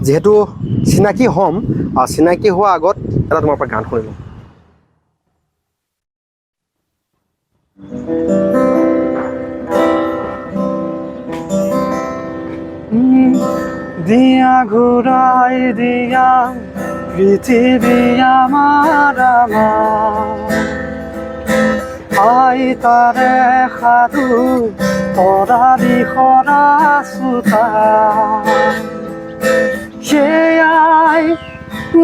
যিহেতু চিনাকি হ'ম, চিনাকি হোৱাৰ আগত এটা তোমাৰ পৰা গান শুনিলোঁ। দিয়া ঘূৰাই দিয়া পৃথিৱী আমাৰ আমাৰ, আইতাৰে সাধু তৰালি সৰা চোতা, সেয়াই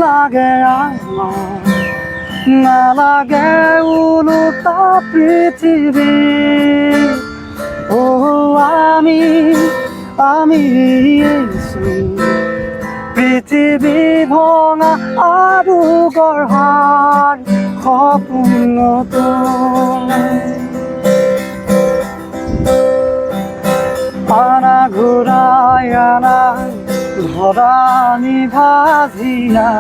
লাগে আমাৰ, নালাগে ওলোটা পৃথিৱী। ও আমি আমি পৃথিৱী ভঙা আৰু গঢ়াৰ সপোন নতুন। আনা ঘূৰাই আনা ধৰাণী ভাজিয়া,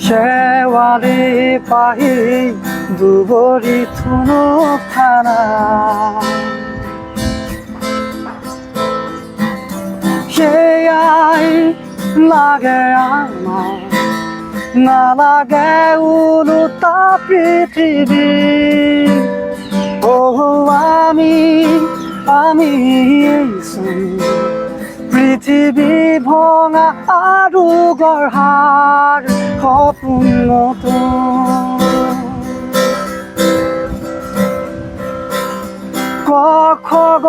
শেৱালি পাহি দুবৰি থুনুক থানা, সেয়াই লাগে আমাৰ, নালাগে ওলোটা পৃথিৱী। ও আমি আমি পৃথিৱী ভঙা আৰু গঢ়াৰ সপোন নতুন। ক খ গ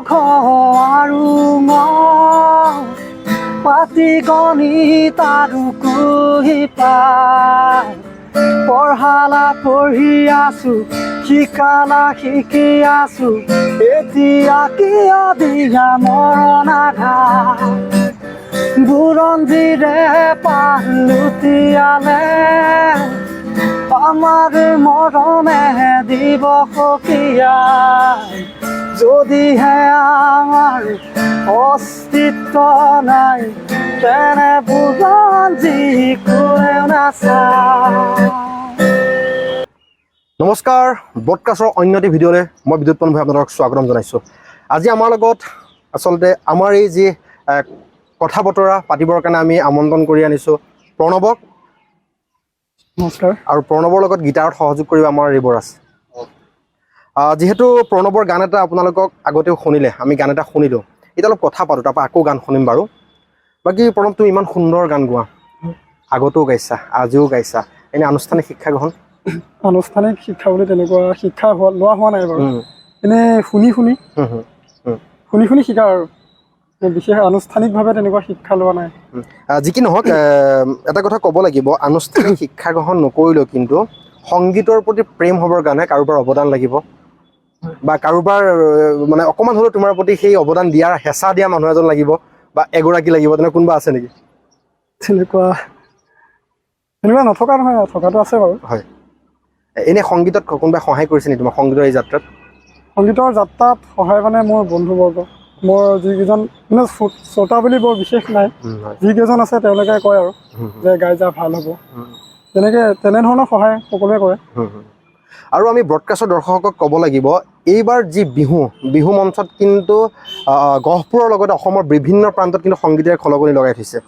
ঘ আৰু ঙ, পাতি গণিত আৰু কুঁহিপাত, পঢ়ালা পঢ়ি আছো, শিকালা শিকি আছো, এতিয়া কিয় দিয়া মৰণ আঘাত। বুৰঞ্জীৰে পাহ লুটিয়ালে আমাৰ মৰমে দিব সকীয়াই, যদিহে আমাৰ অস্তিত্ব নাই, তেনে বুৰঞ্জী কোনেও নাচায়। নমস্কাৰ, ব্ৰডকাষ্টৰ অন্য এটি ভিডিঅ'লৈ মই বিদ্যুৎপন ভাই আপোনালোকক স্বাগতম জনাইছোঁ। আজি আমাৰ লগত আচলতে আমাৰ এই যি কথা বতৰা পাতিবৰ কাৰণে আমি আমন্ত্ৰণ কৰি আনিছোঁ প্ৰণৱক। নমস্কাৰ। আৰু প্ৰণৱৰ লগত গীটাৰত সহযোগ কৰিব আমাৰ ৰিবৰাজ। যিহেতু প্ৰণৱৰ গান এটা আপোনালোকক আগতেও শুনিলে, আমি গান এটা শুনিলোঁ, এতিয়া অলপ কথা পাতোঁ, তাৰপৰা আকৌ গান শুনিম বাৰু। বাকী প্ৰণৱ, তুমি ইমান সুন্দৰ গান গোৱা, আগতেও গাইছা, আজিও গাইছা, এনেই আনুষ্ঠানিক শিক্ষা গ্ৰহণ? আনুষ্ঠানিক শিক্ষা বুলি তেনেকুৱা শিক্ষা লোৱা হোৱা নাই বাৰু, এনেই শুনি শুনি শুনি শুনি শিকা আৰু বিশেষ আনুষ্ঠানিকভাৱে তেনেকুৱা শিক্ষা লোৱা নাই। যি কি নহওক, এটা কথা ক'ব লাগিব, আনুষ্ঠানিক শিক্ষা গ্ৰহণ নকৰিলেও কিন্তু সংগীতৰ প্ৰতি প্ৰেম হ'বৰ কাৰণে কাৰোবাৰ অৱদান লাগিব, বা কাৰোবাৰ মানে অকণমান হ'লেও তোমাৰ প্ৰতি সেই অৱদান দিয়াৰ হেঁচা দিয়া মানুহ এজন লাগিব, বা এগৰাকী লাগিব, তেনে কোনোবা আছে নেকি? তেনেকুৱা তেনেকুৱা নথকা নহয়, থকাটো আছে বাৰু। হয়, এনেই সংগীতত কোনোবাই সহায় কৰিছে নেকি তোমাক সংগীতৰ এই যাত্ৰাত? সংগীতৰ যাত্ৰাত সহায় মানে মোৰ বন্ধুবৰ্গ, মোৰ যিকেইজন মানে শ্ৰোতা বুলি বৰ বিশেষ নাই, যিকেইজন আছে তেওঁলোকে কয় আৰু যে গাই যা ভাল হ'ব, তেনেকৈ তেনেধৰণৰ সহায় সকলোৱে কৰে। আৰু আমি ব্ৰডকাষ্টৰ দৰ্শকক ক'ব লাগিব, এইবাৰ যি বিহু বিহু মঞ্চত কিন্তু গহপুৰৰ লগতে অসমৰ বিভিন্ন প্ৰান্তত কিন্তু সংগীতেৰে খলকনি লগাই থৈছে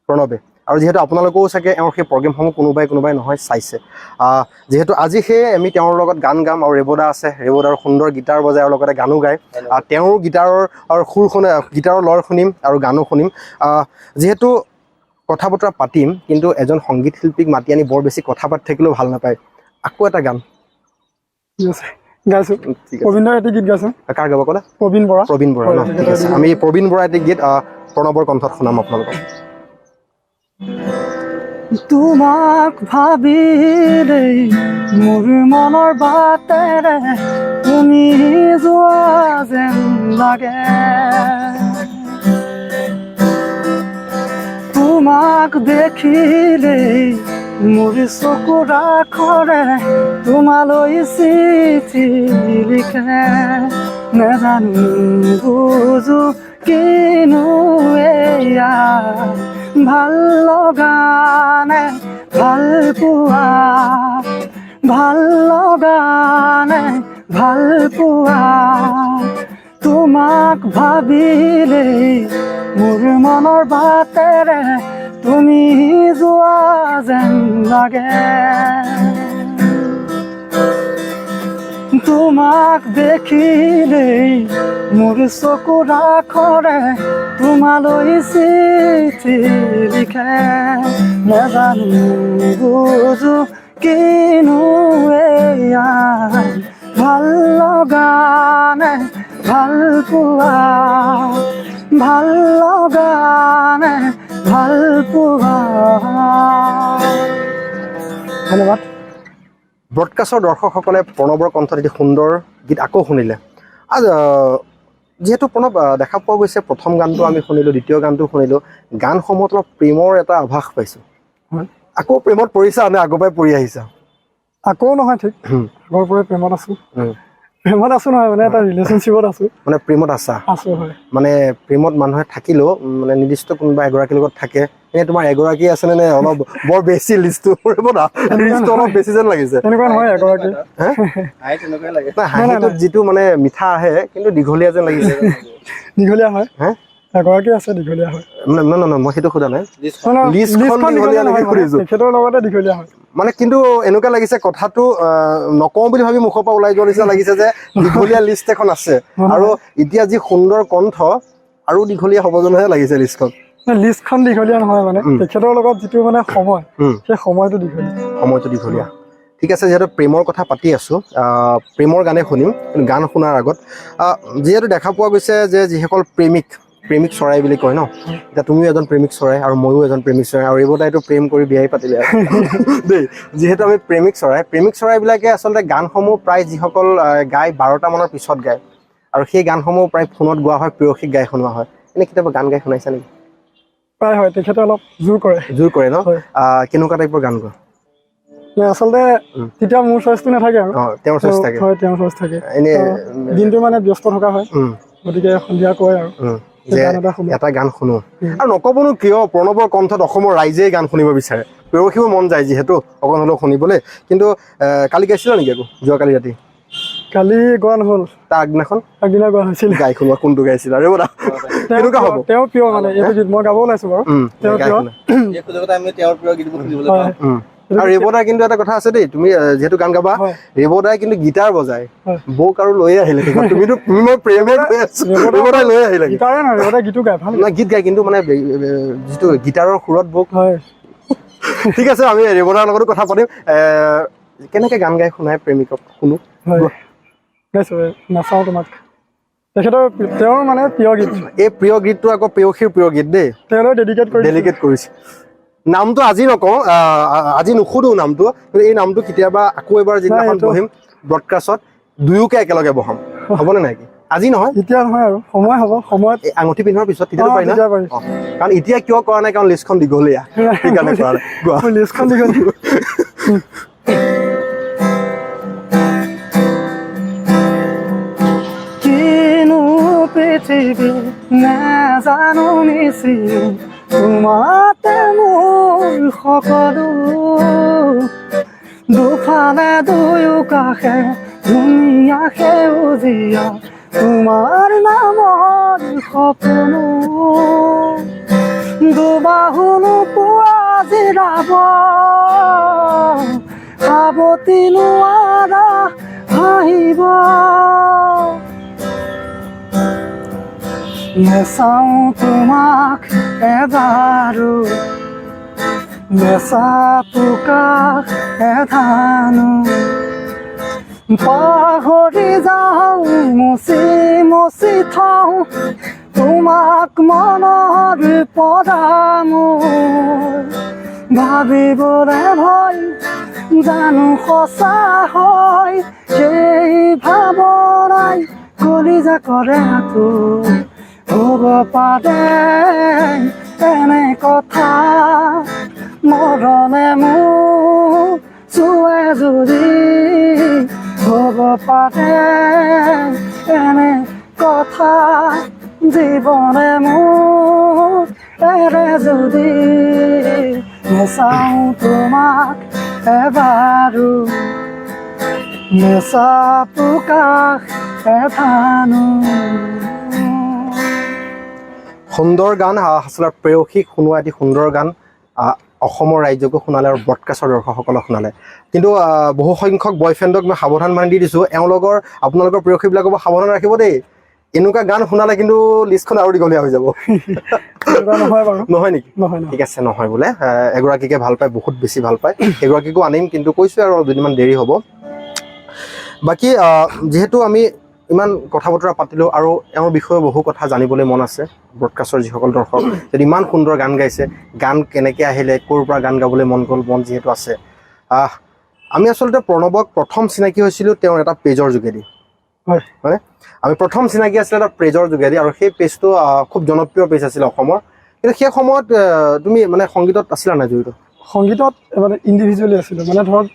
প্ৰণৱে। আৰু যিহেতু আপোনালোকেও চাগে এওঁৰ সেই প্ৰগ্ৰেমসমূহ কোনোবাই কোনোবাই নহয় চাইছে, যিহেতু আজি সেয়ে আমি তেওঁৰ লগত গান গাম। আৰু ৰেৱদা আছে, ৰেৱদাৰ সুন্দৰ গীটাৰ বজায় আৰু লগতে গানো গায়, তেওঁৰ গীটাৰৰ সুৰ শুনে, গীটাৰৰ লৰ শুনিম আৰু গানো শুনিম। যিহেতু কথা বতৰা পাতিম, কিন্তু এজন সংগীত শিল্পীক মাতি আনি বৰ বেছি কথা পাতি থাকিলেও ভাল নাপায়। আকৌ এটা গান ঠিক আছে, গাইছোঁ। ঠিক আছে। প্ৰবীণ দাৰ এটি গীত গাইছোঁ। কাৰ গাব ক'লে? প্ৰবীণ বৰা। প্ৰবীণ বৰা ন? ঠিক আছে, আমি প্ৰবীণ বৰা এটি গীত প্ৰণৱৰ কণ্ঠত শুনাম আপোনালোকক। তোমাক ভাবিলেই মোৰ মনৰ বাটেৰে তুমি যোৱা যেন লাগে, তোমাক দেখিলেই মোৰ চকুৰ আখৰে তোমালৈ চিঠি লিখে। নেজানো বুজো কিনো এয়া ভাল লগা নে ভাল পোৱা, ভাল লগা নে ভাল পোৱা। তোমাক ভাবিলেই মোৰ মনৰ বাটেৰে তুমি যোৱা যেন লাগে। তোমাক দেখিলেই মোৰ চকুৰ আখৰে তোমালৈ চিঠি লিখে। নেজানো বুজো কিনো এয়া ভাল লগা নে ভাল পোৱা, ভাল লগা নে ভাল পোৱা। ধন্যবাদ। ব্ৰডকাষ্টৰ দৰ্শকসকলে প্ৰণৱৰ কণ্ঠত এটি সুন্দৰ গীত আকৌ শুনিলে। যিহেতু প্ৰণৱ, দেখা পোৱা গৈছে প্ৰথম গানটো আমি শুনিলোঁ, দ্বিতীয় গানটো শুনিলোঁ, গানসমূহত অলপ প্ৰেমৰ এটা আভাস পাইছোঁ। হয়। আকৌ প্ৰেমত পৰিছা নে আগৰ পৰাই পৰি আহিছা? আকৌ নহয়, ঠিক আগৰ পৰাই প্ৰেমত আছোঁ। প্ৰেমত আছোঁ নহয়, মানে এটা ৰিলেশ্যনশ্বিপত আছোঁ। মানে প্ৰেমত আছা? আছোঁ, হয়। মানে প্ৰেমত মানুহে থাকিলেও মানে নিৰ্দিষ্ট কোনোবা এগৰাকীৰ লগত থাকে। এনে তোমাৰ এগৰাকী আছেনে নে অলপ বৰ বেছি লিষ্টটো লিষ্টটো অলপ বেছি যেন লাগিছে? তেনেকুৱা নহয় এগৰাকী। হে? তেনেকুৱাই লাগে। নাই, হাঁহিটোত যিটো মানে মিঠা আহে, কিন্তু দীঘলীয়া যেন লাগিছে। দীঘলীয়া হয়। হে? এগৰাকী আছে, দীঘলীয়া হয়। না না না, মই সেইটো সোধা নাই। নহয়, নহয়, লিষ্টখন লিষ্টখন দীঘলীয়া দীঘলীয়া নেকি নহয় মানে, সুধিছো। তেখেতৰ লগতে দীঘলীয়া হয়। মানে কিন্তু এনেকুৱা লাগিছে কথাটো নকওঁ বুলি ভাবি মুখৰ পৰা ওলাই যোৱা নিচিনা লাগিছে যে দীঘলীয়া লিষ্ট এখন আছে, আৰু এতিয়া যি সুন্দৰ কণ্ঠ আৰু দীঘলীয়া হ'ব যেনহে লাগিছে লিষ্টখন। লিষ্টখন দীঘলীয়া নহয়, মানে তেখেতৰ লগত যিটো মানে সময়, সেই সময়টো দীঘলীয়া। সময়টো দীঘলীয়া। ঠিক আছে, যিহেতু প্ৰেমৰ কথা পাতি আছোঁ, প্ৰেমৰ গানেই শুনিম। কিন্তু গান শুনাৰ আগত যিহেতু দেখা পোৱা গৈছে যে যিসকল প্ৰেমিক, প্ৰেমিক চৰাই বুলি কয় ন, এতিয়া তুমিও এজন প্ৰেমিক চৰাই আৰু ময়ো এজন প্ৰেমিক চৰাই, আৰু ৰেৱতাইতো প্ৰেম কৰি বিয়াই পাতিলে আৰু দেই। যিহেতু আমি প্ৰেমিক চৰাই, প্ৰেমিক চৰাইবিলাকে আচলতে গানসমূহ প্ৰায় যিসকল গায় 12টামানৰ পিছত গায়, আৰু সেই গানসমূহ প্ৰায় ফোনত গোৱা হয়, প্ৰেয়সীক গাই শুনোৱা হয়। এনেই কেতিয়াবা গান গাই শুনাইছা নেকি? প্ৰায় হয়, তেখেতে অলপ জোৰ কৰে। জোৰ কৰে ন? হয়। কেনেকুৱা টাইপৰ গান গোৱা? মানে আচলতে তেতিয়া মোৰ চইচটো নাথাকে আৰু। অঁ, তেওঁৰ চইচ থাকে। হয়, তেওঁৰ চইচ থাকে। এনে দিনটো মানে ব্যস্ত থকা হয়, গতিকে সন্ধিয়া কয় আৰু যে গান এটা শুনো। এটা গান শুনো। আৰু নক'বনো কিয়, প্ৰণৱৰ কণ্ঠত অসমৰ ৰাইজেই গান শুনিব বিচাৰে, প্ৰেয়সীও মন যায় যিহেতু অকণ হ'লেও শুনিবলৈ। কিন্তু কালি গাইছিলা নেকি আকৌ? যোৱাকালি ৰাতি? কালি গোৱা নহ'ল। তাৰ আগদিনাখন? আগদিনা গোৱা হৈছিল। গাই শুনোৱা, কোনটো গাইছিলা ৰেৱতা? কেনেকুৱা হ'ব? তেওঁৰ প্ৰিয় মানে এইটো গীত মই গাব ওলাইছো বাৰু। তেওঁৰ গাই প্ৰিয়। শুনা। এই সুযোগতে আমি তেওঁৰ প্ৰিয় গীতবোৰ শুনিবলৈ হয়। পাওঁ। আৰু ৰেৱতাৰ কিন্তু এটা কথা আছে দেই, তুমি যিহেতু গান গাবা, হয়। ৰেৱতাই কিন্তু গীটাৰ বজায়। হয়। বৌক আৰু লৈ আহিলে সেইখন। তুমিতো মই প্ৰেমে কৈ আছো, ৰেৱতাই লৈ আহিলে। গীটাৰে নহয়, ৰেৱতাই গীতো গায় ভাল। না, গীত গায় কিন্তু মানে যিটো গীটাৰৰ সুৰত বৌক। হয়। ঠিক আছে, আমি ৰেৱতাৰ লগতো কথা পাতিম। কেনেকে গান গাই শুনাই প্ৰেমিকক, শুনো। হয়, গাইছো, নাচাওঁ তোমাক, তেখেতৰ তেওঁৰ মানে প্ৰিয় গীত। এই প্ৰিয় গীতটো আকৌ প্ৰেয়সীৰ প্ৰিয় গীত দেই। তেওঁলৈ ডেডিকেট কৰি দিছো। ডেডিকেট কৰিছে। নামটো আজি নকওঁ, আজি নুসুধো নামটো, কিন্তু এই নামটো কেতিয়াবা আকৌ এবাৰ যিদিনাখন বহিম ব্ৰডকাষ্টত দুয়োকে একেলগে বহাম, হ'বনে নাই? কি আজি নহয়, এতিয়া নহয় আৰু সময় হ'ব, সময়ত। এই আঙুঠি পিন্ধাৰ পিছত তেতিয়াতো অ, পাৰি না? তেতিয়া পাৰি। অ, কাৰণ এতিয়া কিয় কৰা নাই, কাৰণ লিষ্টখন দীঘলীয়া, সেইকাৰণে কৰা নাই। গোৱা। মোৰ লিষ্টখন দীঘলীয়া। কিনো পৃথিৱী নেজানো মিছিও, তোমাতে মোৰ সকলো। দুফালে দুয়ো কাষে ধুনীয়া সেউজীয়া, তোমাৰ নামৰ সপোনো। দুবাহু নোপোৱা জিৰাব, সাৱটি নোৱাৰা হাঁহিব। নেচাওঁ তোমাক এবাৰো, নেচা প্ৰকাশ এধানো। পাহৰি যাওঁ, মচি মচি থওঁ তোমাক মনৰ পৰা মোৰ। ভাবিবলে ভয়, জানো সঁচা হয়, সেই ভাৱনাই কলিজা কৰে আঁতোৰ। হ'ব পাৰে এনে কথা, মৰণে মোক চুৱে যদি। হ'ব পাৰে এনে কথা, জীৱনে মোক এৰে যদি। নেচাওঁ তোমাক এবাৰো, নেচা প্ৰকাশ এধানো। সুন্দৰ গান, আচলতে প্ৰেয়সীক শুনোৱা এটি সুন্দৰ গান, অসমৰ ৰাইজকো শুনালে আৰু ব্ৰডকাষ্টৰ দৰ্শকসকলক শুনালে। কিন্তু বহু সংখ্যক বয়ফ্ৰেণ্ডক মই সাৱধান বাণী দি দিছোঁ, এওঁলোকৰ আপোনালোকৰ প্ৰেয়সীবিলাকক সাৱধান ৰাখিব দেই। এনেকুৱা গান শুনালে কিন্তু লিষ্টখন আৰু দীঘলীয়া হৈ যাব। তেনেকুৱা নহয় বাৰু। নহয় নেকি? নহয় নহয়। ঠিক আছে, নহয় বোলে। এগৰাকীকে ভাল পায়, বহুত বেছি ভাল পায়, সেইগৰাকীকো আনিম, কিন্তু কৈছোঁ আৰু দুদিনমান দেৰি হ'ব। বাকী যিহেতু আমি ইমান কথা বতৰা পাতিলোঁ আৰু এওঁৰ বিষয়ে বহু কথা জানিবলৈ মন আছে, ব্ৰডকাষ্টৰ যিসকল দৰ্শক, যদি ইমান সুন্দৰ গান গাইছে, গান কেনেকৈ আহিলে, ক'ৰ পৰা গান গাবলৈ মন গ'ল, মন যিহেতু আছে। আমি আচলতে প্ৰণৱক প্ৰথম চিনাকি হৈছিলোঁ তেওঁৰ এটা পেজৰ যোগেদি। হয়। হয়নে? আমি প্ৰথম চিনাকি আছিলে এটা পেজৰ যোগেদি আৰু সেই পেজটো খুব জনপ্ৰিয় পেজ আছিলে অসমৰ। কিন্তু সেই সময়ত তুমি মানে সংগীতত আছিলা নাই জড়িত? সংগীতত মানে ইণ্ডিভিজুৱেলি আছিলো, মানে ধৰক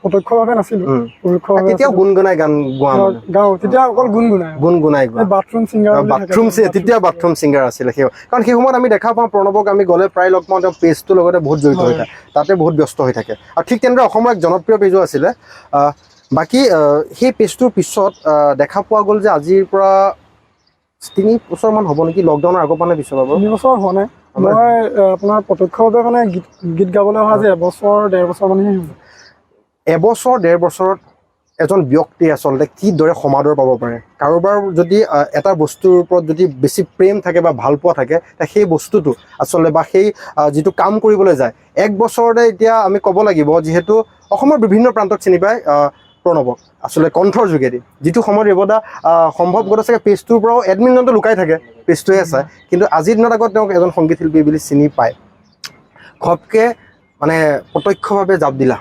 প্ৰত্যক্ষভাৱে নাছিলো, পৰোক্ষভাৱে। তেতিয়াও গুণগুণাই গান গোৱা মানে? গাওঁ, তেতিয়া অকল গুণগুণাই। গুণগুণাই গোৱা। Bathroom singer. বাথৰুম, তেতিয়া বাথৰুম ছিংগাৰ আছিলে সেই। কাৰণ সেই সময়ত আমি দেখা পাওঁ প্ৰণৱক, আমি গ'লে প্ৰায় লগ পাওঁ, তেওঁ পেজটোৰ লগতে বহুত জড়িত হৈ থাকে, তাতে বহুত ব্যস্ত হৈ থাকে। আৰু ঠিক তেনেদৰে অসমৰ এক জনপ্ৰিয় পেজো আছিলে। বাকী সেই পেজটোৰ পিছত দেখা পোৱা গ'ল যে আজিৰ পৰা 3 বছৰমান হ'ব নেকি, লকডাউনৰ আগৰ পৰা নে পিছৰ পৰা বাৰু? 3 বছৰ হোৱা নাই। মই আপোনাৰ প্ৰত্যক্ষভাৱে মানে গীত গীত গাবলৈ অহা যে এবছৰ ডেৰ বছৰ মানহে হৈছে। এবছৰ ডেৰ বছৰত এজন ব্যক্তিয়ে আচলতে কিদৰে সমাদৰ পাব পাৰে? কাৰোবাৰ যদি এটা বস্তুৰ ওপৰত যদি বেছি প্ৰেম থাকে বা ভাল পোৱা থাকে, তে সেই বস্তুটো আচলতে বা সেই যিটো কাম কৰিবলৈ যায় এক বছৰতে। এতিয়া আমি ক'ব লাগিব, যিহেতু অসমৰ বিভিন্ন প্ৰান্তত চিনি পায় প্ৰণৱক আচলতে কণ্ঠৰ যোগেদি, যিটো সময়ত ৰেৱদা সম্ভৱগত চাগে পেজটোৰ পৰাও এডমিনজনটো লুকাই থাকে, পেজটোৱে চায়, কিন্তু আজিৰ দিনত আকৌ তেওঁক এজন সংগীত শিল্পী বুলি চিনি পায়। ঘপকে মানে প্ৰত্যক্ষভাৱে জাপ দিলা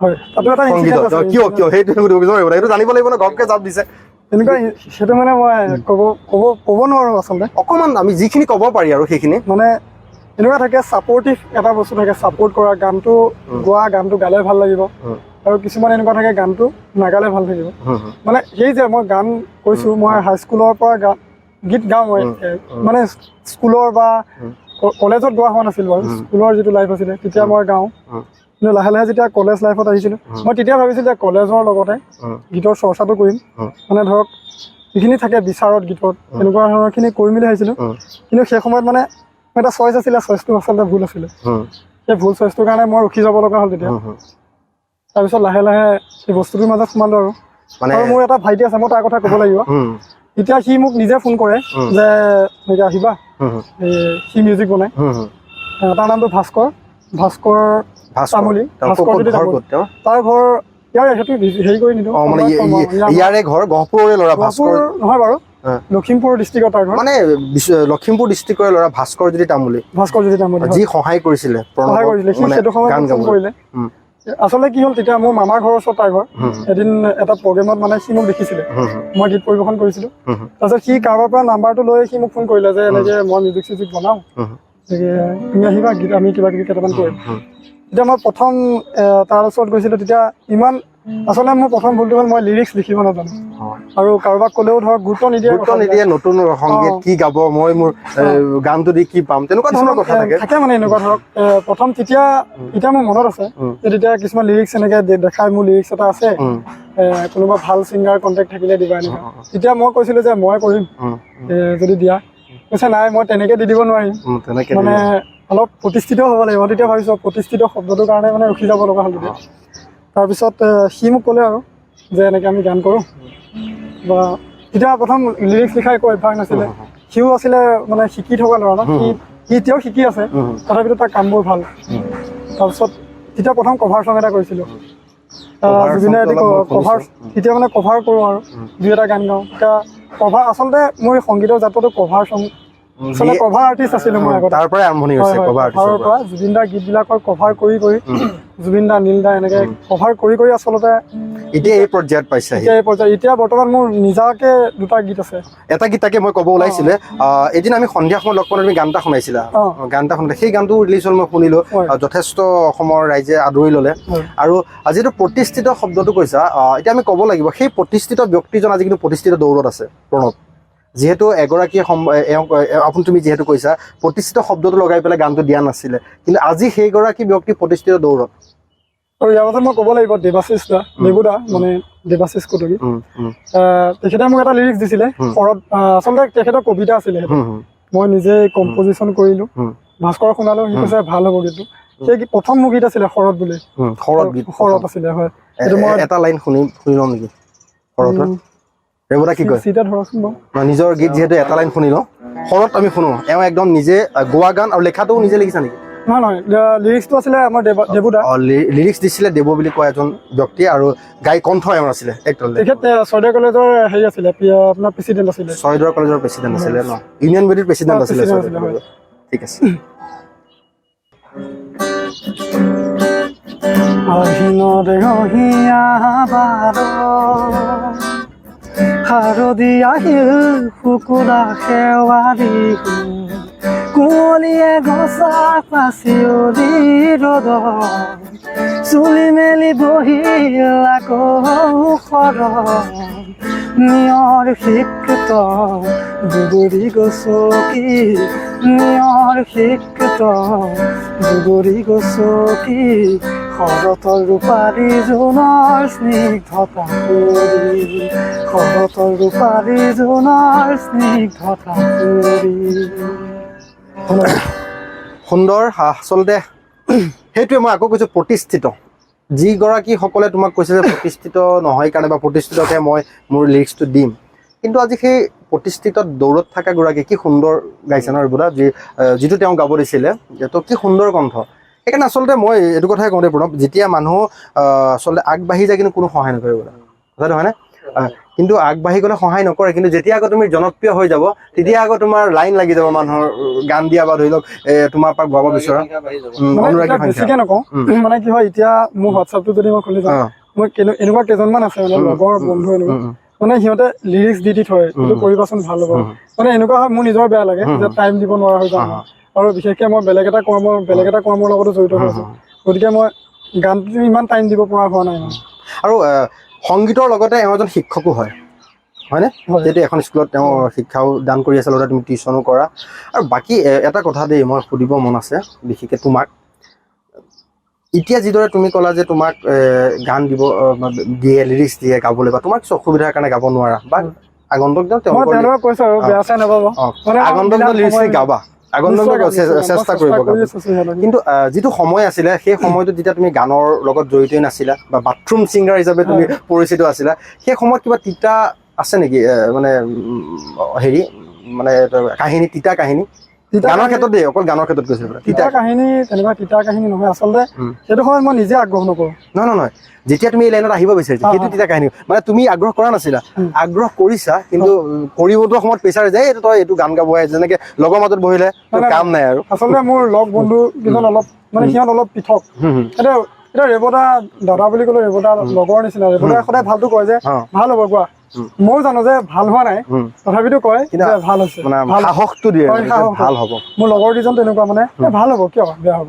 হয়, তাতো এটা সংগীতত। incident আছে। কিয় কিয় সেইটো সুধিব বিচাৰিব, সেইটো জানিব লাগিব ন, ঘপকে জাপ দিছে। তেনেকুৱা সেইটো মানে মই ক'ব ক'ব ক'ব নোৱাৰো আচলতে। অকণমান আমি যিখিনি ক'ব পাৰি আৰু সেইখিনি। মানে এনেকুৱা থাকে, ছাপৰ্টিভ এটা বস্তু থাকে, ছাপৰ্ট কৰা, গানটো গোৱা, গানটো গালে ভাল লাগিব। আৰু কিছুমান এনেকুৱা থাকে, গানটো নাগালে ভাল থাকিব। মানে সেই যে মই গান কৈছোঁ, মই হাইস্কুলৰ পৰা গীত গাওঁ মই। মানে স্কুলৰ বা কলেজত গোৱা হোৱা নাছিল বাৰু। স্কুলৰ যিটো লাইফ আছিলে তেতিয়া মই গাওঁ। কিন্তু লাহে লাহে যেতিয়া কলেজ লাইফত আহিছিলোঁ, মই তেতিয়া ভাবিছিলোঁ যে কলেজৰ লগতে গীতৰ চৰ্চাটো কৰিম। মানে ধৰক যিখিনি থাকে বিচাৰত গীতত, তেনেকুৱা ধৰণৰখিনি কৰিম বুলি ভাবিছিলোঁ। কিন্তু সেই সময়ত মানে মোৰ এটা চইচ আছিলে, চইচটো আচলতে ভুল আছিলে। সেই ভুল চইচটোৰ কাৰণে মই ৰখি যাব লগা হ'ল তেতিয়া। তাৰপিছত লাহে লাহে সেই বস্তুটোৰ মাজত সোমালোঁ আৰু। মানে আৰু মোৰ এটা ভাইটি আছে, মই তাৰ কথা ক'ব লাগিব। এতিয়া সি মোক নিজে ফোন কৰে যে এনেকৈ আহিবা। এই সি মিউজিক বনায়। হুম, হুম। তাৰ নামটো ভাস্কৰ, ভাস্কৰ ভাস্কৰ। তামুলী। তেওঁৰ ভাস্কৰ ক'ত জ্যোতি ঘৰ? তামুলী। ক'ত তেওঁৰ? তাৰ ঘৰ ইয়াৰ, সেইটো হেৰি কৰি নিদিওঁ। অ, মানে ইয়াৰে ঘৰ, গহপুৰৰে ল'ৰা ভাস্কৰ। গহপুৰ নহয় বাৰু, লখিমপুৰ ডিষ্ট্ৰিক্টৰ তাৰ ঘৰ। মানে লখিমপুৰ ডিষ্ট্ৰিক্টৰে ল'ৰা ভাস্কৰ জ্যোতি তামুলী। ভাস্কৰ জ্যোতি তামুলী, হয়। যি সহায় কৰিছিলে সহায় প্ৰণৱক কৰিছিলে সি মানে সেইটো সময়ত গান মোক ফোন গাবলৈ। কৰিলে। আচলতে কি হ'ল, তেতিয়া মোৰ মামাৰ ঘৰৰ ওচৰত তাৰ ঘৰ। এদিন এটা প্ৰগ্ৰেমত মানে সি মোক দেখিছিলে, হুম, হুম, মই গীত পৰিৱেশন কৰিছিলোঁ। হুম, হুম, তাৰপিছত সি কাৰোবাৰ পৰা নাম্বাৰটো লৈ সি মোক ফোন কৰিলে যে এনেকৈ মই মিউজিক চিউজিক বনাওঁ, হুম, গতিকে তুমি আহিবা, গীত আমি কিবা কিবি কেইটামান কৰিম। তেতিয়া মই প্ৰথম তাৰ ওচৰত গৈছিলোঁ, তেতিয়া ইমান আচলতে মোৰ প্ৰথম ভুলটো হ'ল মই লিৰিক্স লিখিব নাজানো। আৰু কাৰোবাক ক'লেও ধৰক গুৰুত্ব নিদিয়ে গুৰুত্ব কথাবিলাক। নিদিয়ে, নতুন সংগীত কি গাব, মই মোৰ গানটো দি কি পাম, তেনেকুৱা ধৰণৰ কিছুমান, কথা থাকে। থাকে মানে এনেকুৱা ধৰক প্ৰথম তেতিয়া, এতিয়া মোৰ মনত আছে যে তেতিয়া কিছুমান লিৰিক্স এনেকে দেখাই, মোৰ লিৰিক্স এটা আছে, কোনোবা ভাল ছিংগাৰ কণ্টেক্ট থাকিলে দিবা এনেকুৱা। তেতিয়া মই কৈছিলোঁ যে মই কৰিম, যদি দিয়া। কৈছে নাই, মই তেনেকে দি দিব নোৱাৰিম। তেনেকে মানে দিলে। অলপ প্ৰতিষ্ঠিত হ'ব লাগিব। তেতিয়া ভাবিছোঁ প্ৰতিষ্ঠিত শব্দটোৰ কাৰণে মানে ৰখি যাব লগা হ'ল তেতিয়া। তাৰপিছত সি মোক ক'লে আৰু যে এনেকৈ আমি গান কৰোঁ বা তেতিয়া প্ৰথম লিৰিক্স লিখা একো অভ্যাস নাছিলে। সিও আছিলে মানে শিকি থকা ল'ৰা ন, সি সি এতিয়াও শিকি আছে, তথাপিতো তাৰ কামবোৰ ভাল। তাৰপিছত তেতিয়া প্ৰথম কভাৰ চং এটা কৰিছিলোঁ। Cover জুবিনৰ song এটি টো অলপ মই কভাৰ। শুনিছোঁ। তেতিয়া মানে কভাৰ কৰোঁ আৰু দুই এটা গান গাওঁ। তেতিয়া কভাৰ, আচলতে মোৰ এই সংগীতৰ যাত্ৰাটো কভাৰ চং, আচলতে কভাৰ আৰ্টিষ্ট আছিলোঁ মই আগতে। তাৰ পৰাই আৰম্ভণি হয় হৈছে হয় কভাৰ কভাৰৰ আৰ্টিষ্টৰ পৰা। পৰা, জুবিন দাৰ গীতবিলাকৰ কভাৰ কৰি কৰি, জুবিন দা, নীল দা, এনেকে কভাৰ কৰি কৰি আচলতে এতিয়া এই পৰ্যায়ত পাইছে আহি। এতিয়া এই পৰ্যায়, এতিয়া বৰ্তমান মোৰ নিজাকে দুটা গীত আছে। এটা গীত তাকে মই ক'ব ওলাইছিলে। এদিন আমি সন্ধিয়া সময়ত লগ পাওঁতে তুমি গান এটা শুনাইছিলা। গান এটা শুনাইছিলা, সেই গানটো ৰিলিজ হ'ল, মই শুনিলো। যথেষ্ট অসমৰ ৰাইজে আদৰি ল'লে। আৰু যিটো প্ৰতিষ্ঠিত শব্দটো কৈছা, এতিয়া আমি ক'ব লাগিব সেই প্ৰতিষ্ঠিত ব্যক্তিজন আজি কিন্তু প্ৰতিষ্ঠিত দৌৰত আছে প্ৰণৱ। যিহেতু এগৰাকীয়ে এওঁক আপুনি তুমি যিহেতু কৈছা প্ৰতিষ্ঠিত শব্দটো লগাই পেলাই গানটো দিয়া নাছিলে, কিন্তু আজি সেইগৰাকী ব্যক্তি প্ৰতিষ্ঠিত দৌৰত। আৰু ইয়াৰ মাজত মই ক'ব লাগিব দেৱাশিষ দা, দেবু দা, মানে দেৱাশিষ কটকী। উম, উম, তেখেতে মোক এটা লিৰিক্স দিছিলে শৰৎ, আচলতে তেখেতৰ কবিতা আছিলে সেইটো। উম, উম, মই নিজে কম্পজিশ্যন কৰিলো, ভাস্কৰ শুনালো, সি কৈছে ভাল হ'ব গীতটো। সেই প্ৰথম মোৰ গীত আছিলে শৰৎ বুলি। শৰৎ গীত। শৰৎ আছিলে, হয়। এইটো মই এটা লাইন শুনি শুনি লওঁ নেকি শৰতৰ? ৰেৱতা কি কয়? চিটা ধৰকচোন বাৰু। নিজৰ গীত যিহেতু এটা লাইন শুনি লওঁ। শৰৎ আমি শুনো। এওঁ একদম নিজে গোৱা গান আৰু লেখাটোও নিজে লিখিছা নেকি? নহয় নহয়, লিৰিক্সটো আছিলে আমাৰ দেবুদা। অ, লিৰিক্স দিছিলে দেৱ বুলি কোৱা এজন ব্যক্তি আৰু গাই কণ্ঠ এওঁৰ আছিলে একদম। তেখেত চৰাইদেউ কলেজৰ হেৰি আছিলে, আপোনাৰ প্ৰেচিডেণ্ট আছিলে। চৰাইদেউ কলেজৰ প্ৰেচিডেণ্ট আছিলে ন? ইউনিয়ন বডিৰ প্ৰেচিডেণ্ট অ, আছিলে president Charaideo আছিলে, হয়। কলেজৰ। ঠিক আছে। আহিনৰ ৰহিয়া বাৰ শাৰদী আহিল, শুকুলা শেৱালি কুঁৱলীয়ে গছা পাচিয়লি ৰ'দ চুলি মেলি বহিল আকৌ শৰৎ। নিয়ৰ সিক্ত দুবৰি গছকি, নিয়ৰ সিক্ত দুবৰি গছকি, শৰতৰ ৰূপালী জোনৰ স্নিগ্ধতা পৰি, শৰতৰ ৰূপালী জোনৰ স্নিগ্ধতা পৰি। সুন্দৰ। আচলতে সেইটোৱে মই আকৌ কৈছোঁ, প্ৰতিষ্ঠিত যিগৰাকীসকলে তোমাক কৈছে যে প্ৰতিষ্ঠিত নহয় কাৰণে বা প্ৰতিষ্ঠিতকে মই মোৰ লিৰিক্সটো দিম, কিন্তু আজি সেই প্ৰতিষ্ঠিত দৌৰত থকা গৰাকী কি সুন্দৰ গাইছে ন ৰিবুদা, যিটো তেওঁ গাব দিছিলে, তো কি সুন্দৰ কণ্ঠ। সেইকাৰণে আচলতে মই এইটো কথাই কওঁ দেই প্ৰণৱ, যেতিয়া মানুহ আচলতে আগবাঢ়ি যায় কিন্তু কোনো সহায় নকৰে বোলে, কথাটো হয়নে? কিন্তু আগবাঢ়ি গ'লে সহায় নকৰে, কিন্তু যেতিয়া আকৌ তুমি জনপ্ৰিয় হৈ যাব তেতিয়া আকৌ তোমাৰ লাইন লাগি যাব মানুহৰ গান দিয়া বা ধৰি লওক তোমাৰ পৰা গোৱাব বিচৰা বাঢ়ি যাব। মানে অনুৰাগীৰ এতিয়া সংখ্যা। বেছিকে নকওঁ, মানে কি হয়, এতিয়া মোৰ হোৱাটছআপটো যদি মই খুলি যাওঁ, মই এনেকুৱা কেইজনমান আছে মানে লগৰ বন্ধু এনেকুৱা, মানে সিহঁতে লিৰিক্স দি দি থয়, এইটো কৰিবাচোন ভাল হ'ব। মানে এনেকুৱা হয় মোৰ নিজৰ বেয়া লাগে যে টাইম দিব নোৱাৰা হৈ যাওঁ মই। আৰু বিশেষকে মই বেলেগ এটা কৰ্মৰ লগতো জড়িত হৈ আছো, গতিকে মই গানটো ইমান টাইম দিব পৰা হোৱা নাই মানে। আৰু সংগীতৰ লগতে এওঁ এজন শিক্ষকো হয়, হয়নে? হয়। যিহেতু এখন স্কুলত তেওঁ শিক্ষাও দান কৰি আছে, লগতে তুমি টিউশ্যনো কৰা। আৰু বাকী এটা কথা দেই মই সুধিব মন আছে বিশেষকৈ তোমাক, এতিয়া যিদৰে তুমি ক'লা যে তোমাক গান দিব বা দিয়ে, লিৰিক্স দিয়ে গাবলৈ, বা তোমাৰ কিছু অসুবিধাৰ কাৰণে গাব নোৱাৰা বা আগন্তুক দিনত মই তেওঁলোকৰ তেওঁলোকক কৈছো আৰু বেয়া চেয়া নাপাব, মানে আগন্তুক দিনত লিৰিক্স সময় গাবা, আগন্তুক নিশ্চয় দিনত গাম, নিশ্চয় গাম। চেষ্টা মই কৰিব কৰি গাবলৈ। আছো সিহঁতক। কিন্তু যিটো সময় আছিলে সেই সময়টোত যেতিয়া তুমি গানৰ লগত জড়িতই নাছিলা বা বাথৰুম ছিংগাৰ হিচাপে তুমি পৰিচিত আছিলা, সেই সময়ত কিবা তিতা আছে নেকি? মানে হেৰি মানে কাহিনী, তিতা কাহিনী তিতা গানৰ কাহিনী- ক্ষেত্ৰত দেই, অকল গানৰ ক্ষেত্ৰত কৈছো। তিতা তিতা কাহিনী তেনেকুৱা তিতা কাহিনী নহয় আচলতে, সেইটো সময়ত মই নিজে আগ্ৰহ নকৰো। নহয় নহয় নহয়, যেতিয়া তুমি এই লাইনত আহিব বিচাৰিছা সেইটো তিতা কাহিনী, মানে তুমি আগ্ৰহ কৰা নাছিলা, আগ্ৰহ কৰিছা কিন্তু কৰিবতো সময়ত প্ৰেছাৰ যায়, এইটো তই এইটো গান গাব আহে, যেনেকে লগৰ মাজত বহিলে তোৰ নাই, কাম নাই আৰু। আচলতে মোৰ লগ বন্ধু কেইজন অলপ মানে সিহঁত অলপ পৃথক। এতিয়া এতিয়া ৰেৱতা দাদা বুলি ক'লে ৰেৱতা লগৰ নিচিনা, ৰেৱতাই সদায় ভালটো কয় যে ভাল হ'ব কোৱা, ময়ো জানো যে ভাল হোৱা নাই, তথাপিতো কয় কিন্তু যে ভাল হৈছে, মানে ভাল সাহসটো দিয়ে হয়, যে সাহস। ভাল হ'ব। মোৰ লগৰ কেইজন তেনেকুৱা মানে ভাল হ'ব, কিয় বেয়া হ'ব,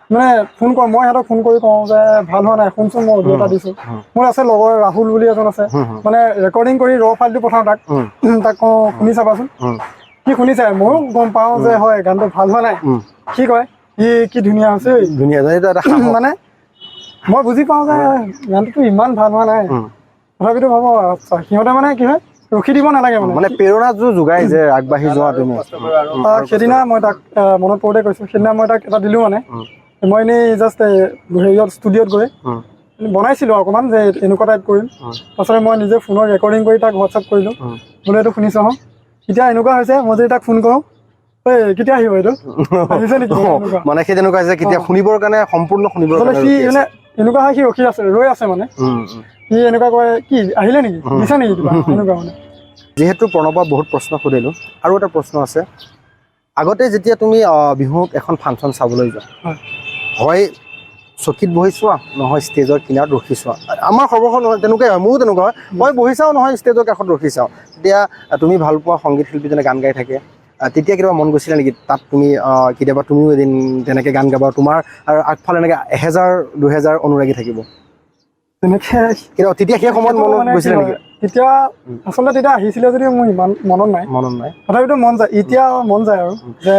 মানে ফোন কৰ, মই সিহঁতক ফোন কৰি কওঁ যে ভাল হোৱা নাই, শুনচোন মই অডিঅ' এটা দিছো। মোৰ আছে লগৰ ৰাহুল বুলি এজন আছে, মানে ৰেকৰ্ডিং কৰি ৰ ফাইলটো পঠাওঁ তাক, তাক কওঁ শুনি চাবাচোন, সি শুনি চাই, ময়ো গম পাওঁ যে হয় গানটো ভাল হোৱা নাই, সি কয় ই কি ধুনীয়া হৈছে ঐ। ধুনীয়া, সেইটো এটা সাহস। মানে মই বুজি পাওঁ যে গানটোতো ইমান ভাল হোৱা নাই, তথাপিতো ভাবো আচ্ছা, সিহঁতে মানে কি হয় ৰখি দিব নালাগে মানে। মানে প্ৰেৰণা যোগাই যে আগবাঢ়ি যোৱা তুমি। কষ্ট কৰা আৰু সেইদিনা মই তাক মনত পৰোঁতে কৈছোঁ, সেইদিনা মই তাক এটা দিলোঁ, মানে মই এনেই জাষ্ট হেৰিয়ত ষ্টুডিঅ'ত গৈ বনাইছিলোঁ অকণমান যে এনেকুৱা টাইপ কৰিম, তাৰপিছতে মই নিজে ফোনত ৰেকৰ্ডিং কৰি তাক হোৱাটছআপ কৰিলোঁ, বোলে এইটো শুনিছ হওঁ। এতিয়া এনেকুৱা হৈছে মই যদি তাক ফোন কৰোঁ, ঐ কেতিয়া আহিব এইটো, আহিছে নেকি, এনেকুৱা। মানে সেই তেনেকুৱা হৈছে কেতিয়া শুনিবৰ কাৰণে, সম্পূৰ্ণ শুনিবৰ আচলতে কাৰণে সি ৰখি আছে। মানে এনেকুৱা হয় সি ৰখি আছে, ৰৈ আছে, মানে সি এনেকুৱা কয় কি আহিলে নেকি, দিছা নেকি কিবা, এনেকুৱা মানে। যিহেতু প্ৰণৱক বহুত প্ৰশ্ন সুধিলোঁ, আৰু এটা প্ৰশ্ন আছে। আগতে যেতিয়া তুমি বিহুত এখন ফাংচন চাবলৈ যোৱা, হয় চকীত বহি চোৱা, নহয় ষ্টেজৰ কিনাৰত ৰখি চোৱা, আমাৰ সৰ্বখন তেনেকুৱাই হয়, মোৰো তেনেকুৱা হয়, মই বহি চাওঁ নহয় ষ্টেজৰ কাষত ৰখি চাওঁ। তেতিয়া তুমি ভাল পোৱা সংগীত শিল্পীজনে গান গাই থাকে, তেতিয়া কেতিয়াবা মন গৈছিলে নেকি তাত তুমি কেতিয়াবা তুমিও এদিন তেনেকৈ গান গাবা, তোমাৰ আৰু আগফালে এনেকৈ 1000 2000 অনুৰাগী থাকিব, তেনেকে কিন্তু তেতিয়া সেই সময়ত সেইটো মনত মানে কি গৈছিলে নেকি? হয়, তেতিয়া আচলতে তেতিয়া আহিছিলে যদিও মোৰ ইমান মনত নাই। মনত নাই। তথাপিতো মন যায়, এতিয়া মন যায় আৰু যে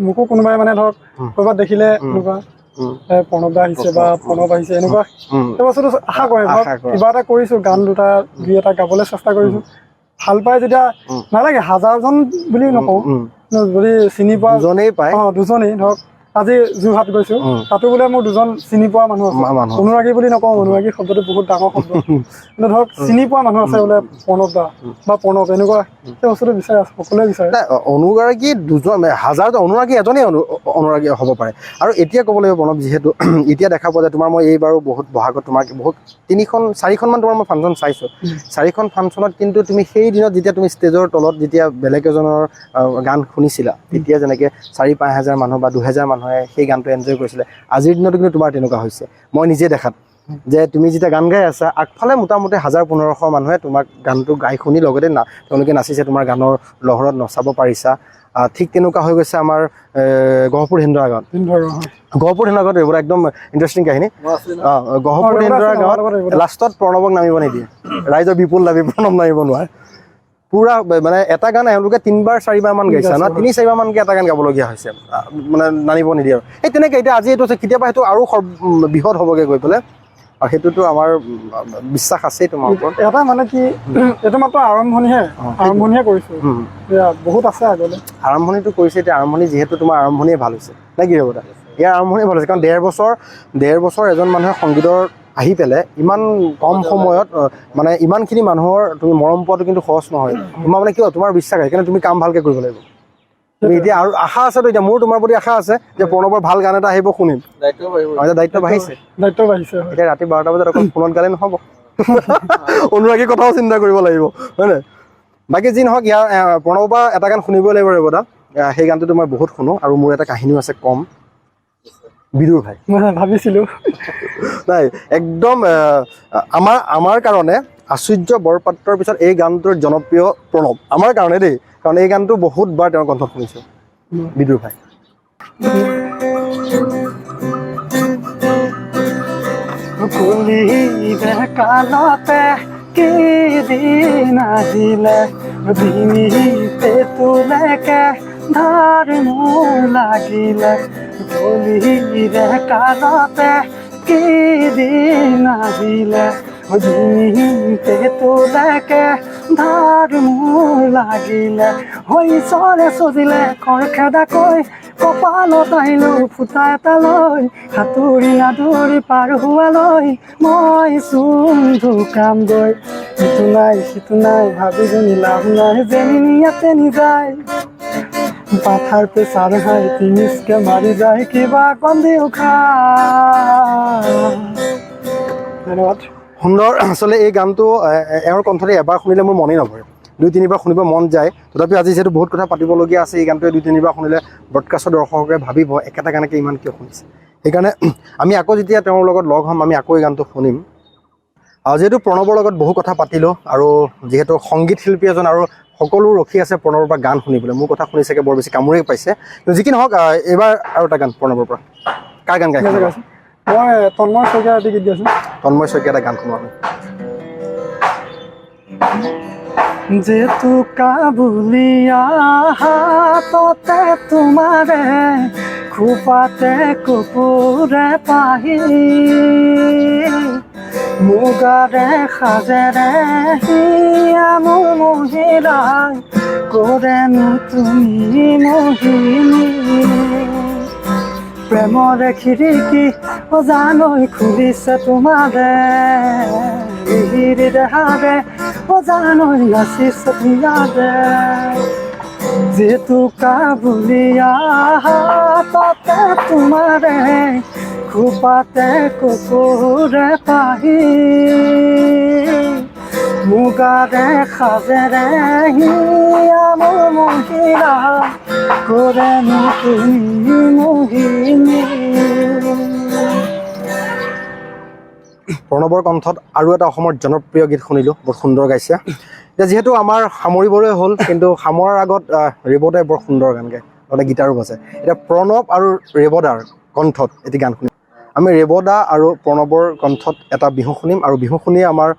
মোকো কোনোবাই মানে ধৰক ক'ৰবাত দেখিলে এনেকুৱা প্ৰণৱ দা আহিছে বা প্ৰণৱ আহিছে এনেকুৱা, সেই বস্তুটো আশা কৰে, ধৰক আশা কৰে। কিবা এটা কৰিছো, গান দুটা দুই এটা গাবলৈ চেষ্টা কৰিছো, ভাল পাই যেতিয়া নালাগে হাজাৰজন বুলি নকওঁ, যদি চিনি পোৱা দুজনেই পায়। অ দুজনেই। ধৰক আজি যোৰহাট গৈছো, তাতো বোলে মোৰ দুজন চিনি পোৱা মানুহ আছে। অনুৰাগী বুলি নকওঁ, অনুৰাগী শব্দটো বহুত ডাঙৰ শব্দ, কিন্তু ধৰক চিনি পোৱা মানুহ আছে বোলে প্ৰণৱ দা বা প্ৰণৱ, এনেকুৱা সেই বস্তুটো বিচাৰে, সকলোৱে বিচাৰে। নাই, অনুৰাগী দুজন, হাজাৰ অনুৰাগী এজনেই অনুৰাগী হ'ব পাৰে। আৰু এতিয়া ক'ব লাগিব প্ৰণৱ, যিহেতু এতিয়া দেখা পোৱা যায় তোমাৰ, মই এইবাৰো বহুত বহাগত তোমাৰ বহুত 3খন 4খনমান তোমাৰ মই ফাংচন চাইছোঁ। 4খন ফাংচনত কিন্তু তুমি সেই দিনত যেতিয়া তুমি ষ্টেজৰ তলত যেতিয়া বেলেগ এজনৰ গান শুনিছিলা, তেতিয়া যেনেকৈ 4-5 হাজাৰ মানুহ বা 2000 মানুহে সেই গানটো এনজয় কৰিছিলে, আজিৰ দিনতো কিন্তু তোমাৰ তেনেকুৱা হৈছে। মই নিজে দেখাত যে তুমি যেতিয়া গান গাই আছা, আগফালে মোটামুটি 1000-1500 মানুহে তোমাক গানটো গাই শুনি লগতে তেওঁলোকে নাচিছে, তোমাৰ গানৰ লহৰত নচাব পাৰিছা। ঠিক তেনেকুৱা হৈ গৈছে আমাৰ গহপুৰ হেন্দৰা গাঁৱত। গহপুৰ হেন্দৰা গাঁৱত এইবোৰ একদম ইণ্টাৰেষ্টিং কাহিনী। গহপুৰ হেন্দৰা গাঁৱত লাষ্টত প্ৰণৱক নামিব নিদিয়ে, ৰাইজৰ বিপুল দাবী প্ৰণৱ নামিব নোৱাৰে। পুৰা মানে এটা গান এওঁলোকে 3-4 বাৰমান গাইছে ন, 3-4 বাৰমানকৈ এটা গান গাবলগীয়া হৈছে, মানে নামিব নিদিয়ে আৰু। সেই তেনেকৈ এতিয়া আজি এইটো হৈছে, কেতিয়াবা সেইটো আৰু বৃহৎ হ'বগৈ গৈ পেলাই, আৰু সেইটোতো আমাৰ বিশ্বাস আছেই তোমাৰ ওপৰত। এটা মানে কি, এইটো মাত্ৰ আৰম্ভণিহে, আৰম্ভণিহে কৰিছোঁ, বহুত আছে আগলৈ। আৰম্ভণিটো কৰিছে এতিয়া, আৰম্ভণি যিহেতু তোমাৰ আৰম্ভণিয়ে ভাল হৈছে নে কি ৰেৱতা? ইয়াৰ আৰম্ভণি ভাল হৈছে, কাৰণ 1.5 বছৰ এজন মানুহে সংগীতৰ আহি পেলাই ইমান কম সময়ত মানে ইমানখিনি মানুহৰ তুমি মৰম পোৱাটো কিন্তু সহজ নহয়। তোমাৰ মানে কিয় তোমাৰ বিশ্বাস আছে, সেইকাৰণে তুমি কাম ভালকৈ কৰিব লাগিব। তুমি এতিয়া আৰু আশা আছেতো, এতিয়া মোৰ তোমাৰ প্ৰতি আশা আছে যে প্ৰণৱৰ ভাল গান এটা আহিব, শুনিম। দায়িত্ব বাঢ়িছে, দায়িত্ব বাঢ়িছে। এতিয়া ৰাতি 12টা বজাত অকল ফোনত গালে নহ'ব, অনুৰাগীৰ কথাও চিন্তা কৰিব লাগিব, হয় নাই? বাকী যি নহওক, ইয়াৰ প্ৰণৱৰ পৰা এটা গান শুনিবই লাগিব ৰেৱতা। সেই গানটোতো মই বহুত শুনো আৰু মোৰ এটা কাহিনীও আছে কম, বিদুৰ ভাই। মই ভাবিছিলোঁ নাই, একদম আমাৰ কাৰণে আচুৰ্য বৰপাত্ৰৰ পিছত এই গানটোৰ জনপ্ৰিয় প্ৰণৱ আমাৰ কাৰণে দেই, কাৰণ এই গানটো বহুতবাৰ তেওঁৰ কণ্ঠত শুনিছোঁ, বিদুৰ ভাই। কালতে কি দিন আহিলে, ডিঙিতে তোলেকে ধাৰ মোৰ লাগিলে। কলিৰে কালতে কি দিন আহিলে, ডিঙিতে তোলেকে ধাৰ মোৰ লাগিলে। হৈ চৰে চজিলে খৰখেদাকৈ, কপালত আহিলো ফুটা এটা লৈ, সাঁতুৰি নাদুৰি পাৰ হোৱালৈ মই চোন ঢুকাম গৈ। ইটো নাই সিটো নাই ভাবি গুণি লাভ নাই, যেনি নিয়া তেনি যায়, পাথাৰ প্ৰেছাৰ হাই তিনিচকে মাৰি যায়, কিবা কন্দিও খা। ধন্যবাদ। সুন্দৰ। আচলতে এই গানটো এওঁৰ কণ্ঠতে এবাৰ শুনিলে মোৰ মনেই নভৰে, 2-3 বাৰ শুনিব মন যায়। তথাপি আজি যিহেতু বহুত কথা পাতিবলগীয়া আছে, এই গানটোৱে 2-3 বাৰ শুনিলে ব্ৰডকাষ্টৰ দৰ্শকে ভাবিব একেটা গানকে ইমান কিয় শুনিছে। সেইকাৰণে আমি আকৌ যেতিয়া তেওঁৰ লগত লগ হ'ম, আমি আকৌ এই গানটো শুনিম। আৰু যিহেতু প্ৰণৱৰ লগত বহু কথা পাতিলোঁ, আৰু যিহেতু সংগীত শিল্পী এজন আৰু সকলো ৰখি আছে প্ৰণৱৰ পৰা গান শুনিবলৈ, মোৰ কথা শুনি চাগে বৰ বেছি কামোৰেই পাইছে। কিন্তু যি কি নহওক, এইবাৰ আৰু এটা গান প্ৰণৱৰ পৰা। কাৰ গান গাই? মই তন্ময় শইকীয়া এটি গীত গাইছোঁ। তন্ময় শইকীয়া এটা গান শুনোৱা। জেতুকা বুলিয়া হাততে তোমাৰে, খোপাতে কুকুৰে পাহি, মুগাৰে সাজেৰে হিয়া মোৰ মহিলাই, কৰেনো তুমি মোহিনী। প্ৰেমৰে খিৰিকী অজানৈ খুলিছে তোমাৰে, মিহিৰি দেহাৰে অজানৈ নাচিছে ইয়াৰে। জেতুকা বুলিয়া হাততে তোমাৰে, খোপাতে কুকুৰে পাহি, মুগাৰে সাজেৰে হিয়া মোৰ মহিলা, কৰেনো তুমি মোহিনী। প্ৰণৱৰ কণ্ঠত আৰু এটা অসমৰ জনপ্ৰিয় গীত শুনিলোঁ, বহুত সুন্দৰ গাইছে। এতিয়া যিহেতু আমাৰ সামৰিবলৈ হ'ল, কিন্তু সামৰাৰ আগত ৰেৱতাই বৰ সুন্দৰ গান গায়, লগতে গীটাৰো বাজে। এতিয়া প্ৰণৱ আৰু ৰেৱতাৰ কণ্ঠত এটি গান শুনিম আমি। ৰেৱতা আৰু প্ৰণৱৰ কণ্ঠত এটা বিহু শুনিম, আৰু বিহু শুনিয়ে আমাৰ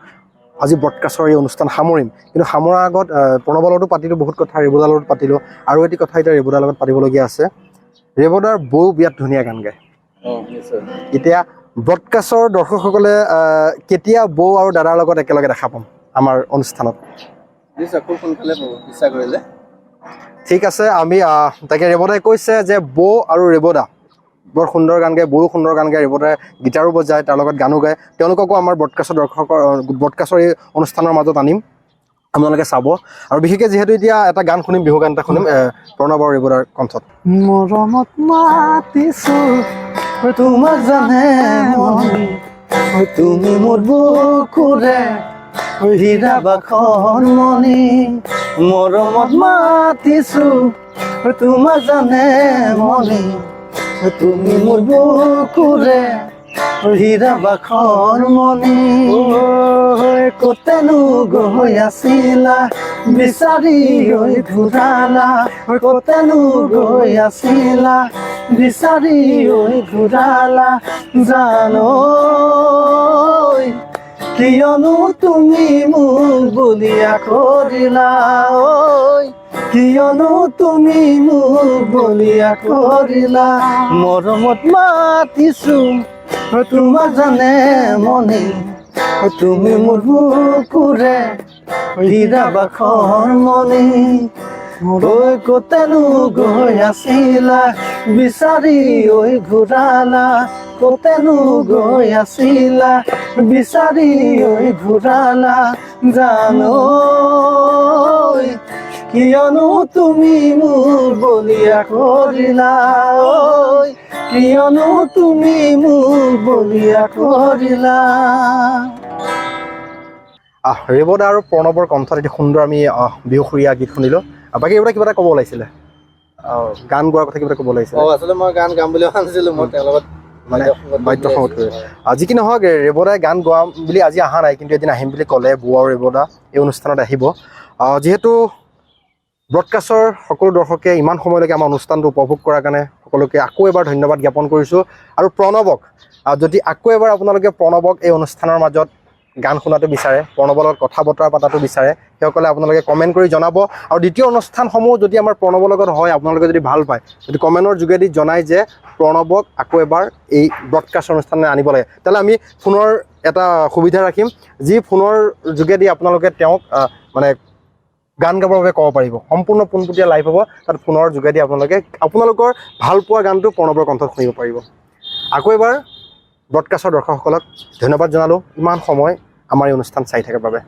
আজি ব্ৰডকাষ্টৰ এই অনুষ্ঠান সামৰিম। কিন্তু সামৰাৰ আগত প্ৰণৱৰ লগতো পাতিলোঁ বহুত কথা, ৰেৱতাৰ লগত পাতিলোঁ, আৰু এটি কথা এতিয়া ৰেৱতাৰ লগত পাতিবলগীয়া আছে। ৰেৱতাৰ বৌ বিৰাট ধুনীয়া গান গায়। এতিয়া ব্ৰডকাষ্টৰ দৰ্শকসকলে কেতিয়া বৌ আৰু দাদাৰ লগত একেলগে দেখা পাম আমাৰ অনুষ্ঠানত? নিশ্চয়, খুব সোনকালে পাব ইচ্ছা কৰিলে। ঠিক আছে, আমি তাকে ৰেৱদাই কৈছে যে বৌ আৰু ৰেৱদা বৰ সুন্দৰ গান গায়, বৌও সুন্দৰ গান গায়, ৰেৱদাই গীটাৰো বজায়, তাৰ লগত গানো গায়। তেওঁলোককো আমাৰ ব্ৰডকাষ্টৰ দৰ্শকৰ ব্ৰডকাষ্টৰ এই অনুষ্ঠানৰ মাজত আনিম, আপোনালোকে চাব। আৰু বিশেষকৈ যিহেতু এতিয়া এটা গান শুনিম, বিহু গান এটা শুনিম প্ৰণৱ আৰু ৰেৱদাৰ কণ্ঠত। মৰমত মাতিছো তোমাক জানে মন, তুমি মোৰ বুকুৰে হীৰা বাখন মণি। মৰমত মাতিছো তোমাক জানে মণি, তুমি মোৰ বুকুৰে হীৰা বাখন মণি। ঐ ক'তেনো গৈ আছিলা বিচাৰি ঐ ঘূৰালা, ক'তেনো গৈ আছিলা বিচাৰি ঐ ঘূৰালা। জানো কিয়নো তুমি মোক বলিয়া কৰিলা, ঐ কিয়নো তুমি মোক বলিয়া কৰিলা। মৰমত মাতিছো তোমাক জানে মনে, তুমি মোৰ বুকুৰে হীৰা বাখৰ মণি। ঐ ক'তেনো গৈ আছিলা বিচাৰি ঐ ঘূৰালা, ক'তেনো গৈ আছিলা বিচাৰি ঐ ঘূৰালা। জানো কিয়নো তুমি মোৰ বলিয়া কৰিলা, ঐ কিয়নো তুমি মোৰ বলিয়া কৰিলা। ৰেৱদা আৰু প্ৰণৱৰ কণ্ঠত এটি সুন্দৰ আমি বিহুসুৰীয়া গীত শুনিলোঁ। বাকী ৰেৱদা কিবা এটা ক'ব ওলাইছিলে, গান গোৱাৰ কথা কিবা এটা ক'ব ওলাইছিলে? আচলতে মই গান গাম বুলি ভবা নাছিলো, মই তেওঁৰ লগত মানে বাদ্য সংগত কৰি। যি কি নহওক, ৰেৱদাই গান গোৱাম বুলি আজি অহা নাই, কিন্তু এদিন আহিম বুলি ক'লে। বৌ আৰু ৰেৱদা এই অনুষ্ঠানত আহিব। যিহেতু ব্ৰডকাষ্টৰ সকলো দৰ্শকে ইমান সময়লৈকে আমাৰ অনুষ্ঠানটো উপভোগ কৰাৰ কাৰণে সকলোকে আকৌ এবাৰ ধন্যবাদ জ্ঞাপন কৰিছোঁ। আৰু প্ৰণৱক যদি আকৌ এবাৰ আপোনালোকে প্ৰণৱক এই অনুষ্ঠানৰ মাজত গান শুনাটো বিচাৰে, প্ৰণৱৰ লগত কথা বতৰা পতাটো বিচাৰে, সেইসকলে আপোনালোকে কমেণ্ট কৰি জনাব। আৰু দ্বিতীয় অনুষ্ঠানসমূহ যদি আমাৰ প্ৰণৱৰ লগত হয়, আপোনালোকে যদি ভাল পায়, যদি কমেণ্টৰ যোগেদি জনায় যে প্ৰণৱক আকৌ এবাৰ এই ব্ৰডকাষ্ট অনুষ্ঠানলৈ আনিব লাগে, তেতিয়াহ'লে আমি ফোনৰ এটা সুবিধা ৰাখিম, যি ফোনৰ যোগেদি আপোনালোকে তেওঁক মানে গান গাবৰ বাবে ক'ব পাৰিব। সম্পূৰ্ণ পোনপটীয়া লাইভ হ'ব, তাত ফোনৰ যোগেদি আপোনালোকে আপোনালোকৰ ভাল পোৱা গানটো প্ৰণৱৰ কণ্ঠত শুনিব পাৰিব। আকৌ এবাৰ ব্ৰডকাষ্টৰ দৰ্শকসকলক ধন্যবাদ জনালোঁ ইমান সময় আমাৰ এই অনুষ্ঠান চাই থকাৰ বাবে।